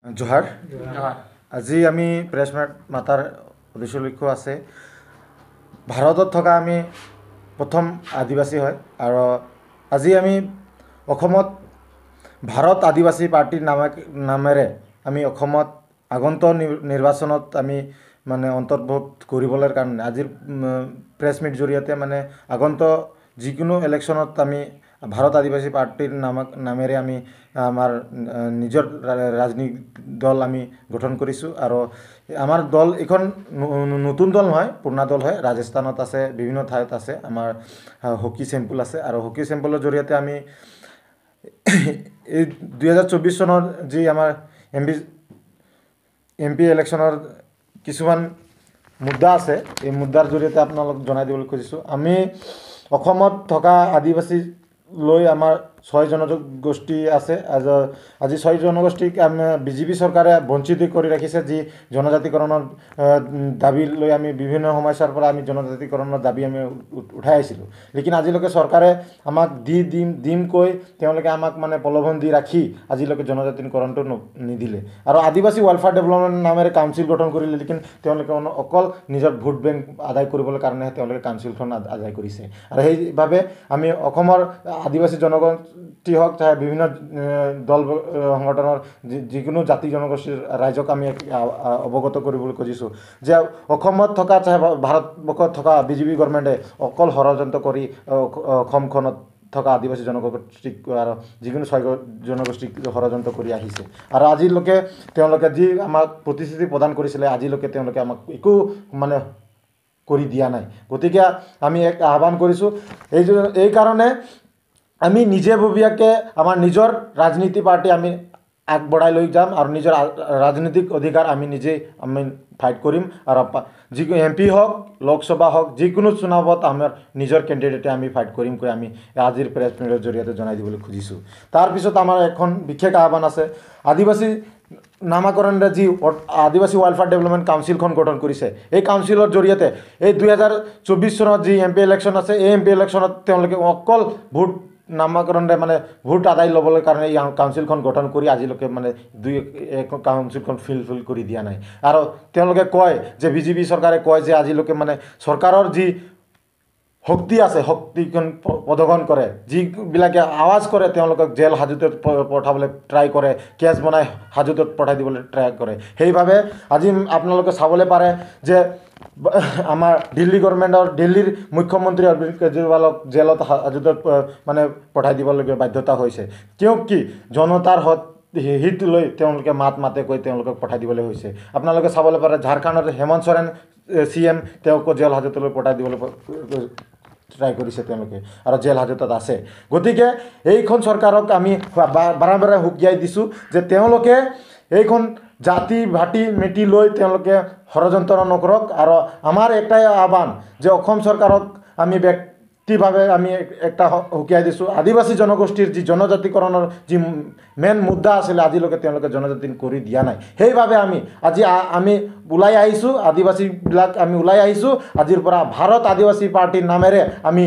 জোহাৰ। আজি আমি প্ৰেছ মাতাৰ উদ্দেশ্য লক্ষ্য আছে, ভাৰতত থকা আমি প্ৰথম আদিবাসী হয় আৰু আজি আমি অসমত ভাৰত আদিবাসী পাৰ্টীৰ নামেৰে আমি অসমত আগন্তুক নিৰ্বাচনত আমি মানে অন্তৰ্ভুক্ত কৰিবলৈ কাৰণে আজিৰ প্ৰেছ মিট জৰিয়তে মানে আগন্তুক যিকোনো ইলেকশ্যনত আমি ভাৰত আদিবাসী পাৰ্টীৰ নামেৰে আমি আমাৰ নিজৰ ৰাজনৈতিক দল আমি গঠন কৰিছোঁ। আৰু আমাৰ দল এইখন নতুন দল নহয়, পুৰণা দল হয়। ৰাজস্থানত আছে, বিভিন্ন ঠাইত আছে। আমাৰ হকী চেম্পুল আছে আৰু হকী চেম্পুলৰ জৰিয়তে আমি এই 2024 চনৰ যি আমাৰ এম পি ইলেকশ্যনৰ কিছুমান মুদ্দা আছে, এই মুদ্দাৰ জৰিয়তে আপোনালোক জনাই দিবলৈ খুজিছোঁ। আমি অসমত থকা আদিবাসী লৈ আমাৰ ছয় জনগোষ্ঠী আছে। আজি ছয় জনগোষ্ঠীক আমি বিজেপি চৰকাৰে বঞ্চিত কৰি ৰাখিছে। যি জনজাতিকৰণৰ দাবী লৈ আমি বিভিন্ন সমস্যাৰ পৰা আমি জনজাতিকৰণৰ দাবী আমি উঠাই আহিছিলোঁ, লেকিন আজিলৈকে চৰকাৰে আমাক দি দিম দিম কৈ তেওঁলোকে আমাক মানে প্ৰলোভন দি ৰাখি আজিলৈকে জনজাতিকৰণটো নিদিলে। আৰু আদিবাসী ৱেলফেয়াৰ ডেভেলপমেণ্ট নামেৰে কাউন্সিল গঠন কৰিলে, লেকিন তেওঁলোকে অকল নিজৰ ভোট বেংক আদায় কৰিবলৈ কাৰণেহে তেওঁলোকে কাউন্সিলখন আদায় কৰিছে। আৰু সেইবাবে আমি অসমৰ আদিবাসী জনগোষ্ঠী হওক, চাহে বিভিন্ন দল সংগঠনৰ যিকোনো জাতি জনগোষ্ঠীৰ ৰাইজক আমি অৱগত কৰিবলৈ খুজিছোঁ যে অসমত থকা চাহে ভাৰতবৰ্ষত থকা বিজেপি গভৰ্ণমেণ্টে অকল ষড়যন্ত্ৰ কৰি অসমখনত থকা আদিবাসী জনগোষ্ঠীক আৰু যিকোনো ছয় জনগোষ্ঠীক ষড়যন্ত্ৰ কৰি আহিছে। আৰু আজিলৈকে তেওঁলোকে যি আমাক প্ৰতিশ্ৰুতি প্ৰদান কৰিছিলে, আজিলৈকে তেওঁলোকে আমাক একো মানে কৰি দিয়া নাই। গতিকে আমি এক আহ্বান কৰিছোঁ, এই কাৰণে আমি নিজেববীয়াকৈ আমাৰ নিজৰ ৰাজনীতি পাৰ্টি আমি আগবঢ়াই লৈ যাম আৰু নিজৰ ৰাজনৈতিক অধিকাৰ আমি নিজেই আমি ফাইট কৰিম। আৰু যিকোনো এম পি হওক, লোকসভা হওক, যিকোনো চুনাৱত আমাৰ নিজৰ কেণ্ডিডেটে আমি ফাইট কৰিম কৈ আমি আজিৰ প্ৰেছ মিটৰ জৰিয়তে জনাই দিবলৈ খুজিছোঁ। তাৰপিছত আমাৰ এখন বিশেষ আহ্বান আছে। আদিবাসী নামাকৰণেৰে যি আদিবাসী ৱেলফেয়াৰ ডেভেলপমেণ্ট কাউন্সিলখন গঠন কৰিছে, এই কাউন্সিলৰ জৰিয়তে এই 2024 চনত যি এম পি ইলেকশ্যন আছে, এই এম পি ইলেকশ্যনত তেওঁলোকে অকল ভোট নামাকৰণেৰে মানে ভোট আদায় ল'বলৈ কাৰণে এই কাউন্সিলখন গঠন কৰি আজিলৈকে মানে দুই এক কাউন্সিলখন ফিল ফিল কৰি দিয়া নাই। আৰু তেওঁলোকে কয় যে, বিজেপি চৰকাৰে কয় যে আজিলৈকে মানে চৰকাৰৰ যি শক্তি আছে, শক্তিখন প্ৰদৰ্শন কৰে, যিবিলাকে আৱাজ কৰে তেওঁলোকক জেল হাজোতত পঠাবলৈ ট্ৰাই কৰে, কেছ বনাই হাজোতত পঠাই দিবলৈ ট্ৰাই কৰে। সেইবাবে আজি আপোনালোকে চাবলৈ পাৰে যে আমাৰ দিল্লী গভৰ্ণমেণ্টৰ দিল্লীৰ মুখ্যমন্ত্ৰী অৰবিন্দ কেজৰিৱালক জেলত হাজোতত মানে পঠাই দিবলগীয়া বাধ্যতা হৈছে। কিয় কি জনতাৰ হিত লৈ তেওঁলোকে মাত মাতে কৈ তেওঁলোকক পঠাই দিবলৈ হৈছে। আপোনালোকে চাবলৈ পাৰে, ঝাৰখণ্ডত হেমন্ত চৰেন চি এম, তেওঁকো জেল হাজোতলৈ পঠাই দিবলৈ ট্ৰাই কৰিছে তেওঁলোকে আৰু জেল হাজোতত আছে। গতিকে এইখন চৰকাৰক আমি বাৰে বাৰে সুকিয়াই দিছোঁ যে তেওঁলোকে এইখন জাতি ভাটি মেটি লৈ তেওঁলোকে ষড়যন্ত্ৰ নকৰক। আৰু আমাৰ একটাই আহ্বান যে অসম চৰকাৰক আমি ব্যক্তিভাৱে আমি একটা সুকিয়াই দিছোঁ, আদিবাসী জনগোষ্ঠীৰ যি জনজাতিকৰণৰ যি মেইন মুদ্দা আছিলে, আজিলৈকে তেওঁলোকে জনজাতি কৰি দিয়া নাই। সেইবাবে আমি আজি আমি ওলাই আহিছোঁ, আদিবাসীবিলাক আমি ওলাই আহিছোঁ। আজিৰ পৰা ভাৰত আদিবাসী পাৰ্টীৰ নামেৰে আমি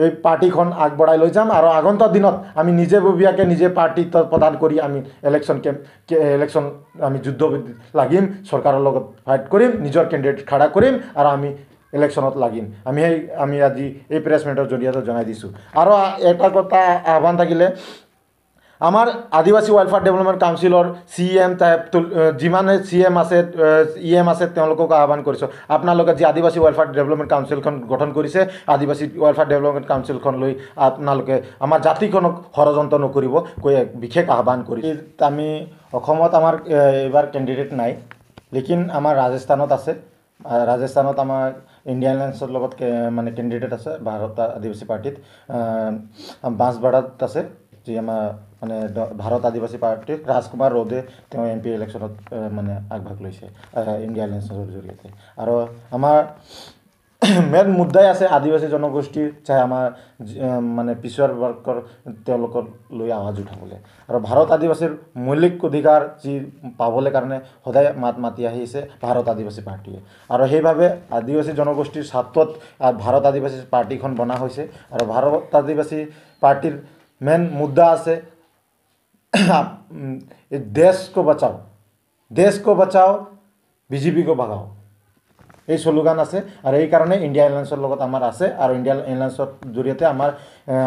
এই পাৰ্টীখন আগবঢ়াই লৈ যাম আৰু আগন্তুক দিনত আমি নিজেববীয়াকৈ নিজে পাৰ্টি প্ৰদান কৰি আমি ইলেকশ্যন কেম্প ইলেকশ্যন আমি যুদ্ধ লাগিম, চৰকাৰৰ লগত ফাইট কৰিম, নিজৰ কেণ্ডিডেট খাৰা কৰিম আৰু আমি ইলেকশ্যনত লাগিম। আমি আজি এই প্ৰেছ মিটৰ জৰিয়তে জনাই দিছোঁ। আৰু এটা কথা আহ্বান থাকিলে, আমাৰ আদিবাসী ৱেলফেয়াৰ ডেভেলপমেণ্ট কাউন্সিলৰ চি এম যিমানে চি এম আছে, ই এম আছে, তেওঁলোককো আহ্বান কৰিছোঁ, আপোনালোকে যি আদিবাসী ৱেলফেয়াৰ ডেভেলপমেণ্ট কাউন্সিলখন গঠন কৰিছে, আদিবাসী ৱেলফেয়াৰ ডেভেলপমেণ্ট কাউন্সিলখন লৈ আপোনালোকে আমাৰ জাতিখনক ষড়যন্ত্ৰ নকৰিব কৈ এক বিশেষ আহ্বান কৰিছোঁ। আমি অসমত আমাৰ এইবাৰ কেণ্ডিডেট নাই, লেকিন আমাৰ ৰাজস্থানত আছে। ৰাজস্থানত আমাৰ ইণ্ডিয়ান এলায়েন্সৰ লগত মানে কেণ্ডিডেট আছে। ভাৰত আদিবাসী পাৰ্টীত বাঁছবাৰাত আছে, যি আমাৰ মানে ভাৰত আদিবাসী পাৰ্টীৰ ৰাজকুমাৰ ৰদে, তেওঁ এম পি ইলেকশ্যনত মানে আগভাগ লৈছে ইণ্ডিয়া এলায়েন্সৰ জৰিয়তে। আৰু আমাৰ মেইন মুদ্দাই আছে আদিবাসী জনগোষ্ঠীৰ চাই আমাৰ মানে পিছৰ বৰ্গৰ তেওঁলোকৰ লৈ আৱাজ উঠাবলৈ আৰু ভাৰত আদিবাসীৰ মৌলিক অধিকাৰ যি পাবলৈ কাৰণে সদায় মাত মাতি আহিছে ভাৰত আদিবাসী পাৰ্টীয়ে। আৰু সেইবাবে আদিবাসী জনগোষ্ঠীৰ স্বাৰ্থত ভাৰত আদিবাসী পাৰ্টীখন বনা হৈছে। আৰু ভাৰত আদিবাসী পাৰ্টীৰ মেইন মুদ্দা আছে, देश को बचाओ। দেশ কো বচাও, বিজেপি কো ভগাও, এই শ্লোগান আছে। আৰু এইকাৰণে ইণ্ডিয়া এলায়েন্সৰ লগত আমাৰ আছে। আৰু ইণ্ডিয়া এলায়েন্সৰ জৰিয়তে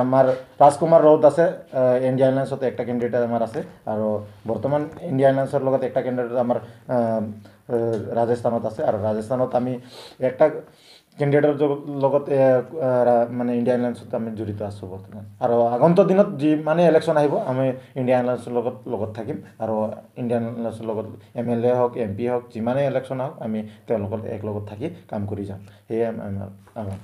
আমাৰ ৰাজকুমাৰ ৰৌত আছে, ইণ্ডিয়া এলায়েন্সত একটা কেণ্ডিডেট আমাৰ আছে। আৰু বৰ্তমান ইণ্ডিয়া এলায়েন্সৰ লগত একটা কেণ্ডিডেট আমাৰ ৰাজস্থানত আছে। আৰু ৰাজস্থানত আমি একটা কেণ্ডিডেটৰ লগত মানে ইণ্ডিয়া এলায়েন্সত আমি জড়িত আছোঁ বৰ্তমান। আৰু আগন্তুক দিনত যিমানেই ইলেকশ্যন আহিব, আমি ইণ্ডিয়া এলায়েন্সৰ লগত থাকিম। আৰু ইণ্ডিয়া এলায়েন্সৰ লগত এম এল এ হওক, এম পি হওক, যিমানেই ইলেকশ্যন আহক, আমি তেওঁলোকৰ একলগত থাকি কাম কৰি যাম। সেয়ে আমাৰ আহ্বান।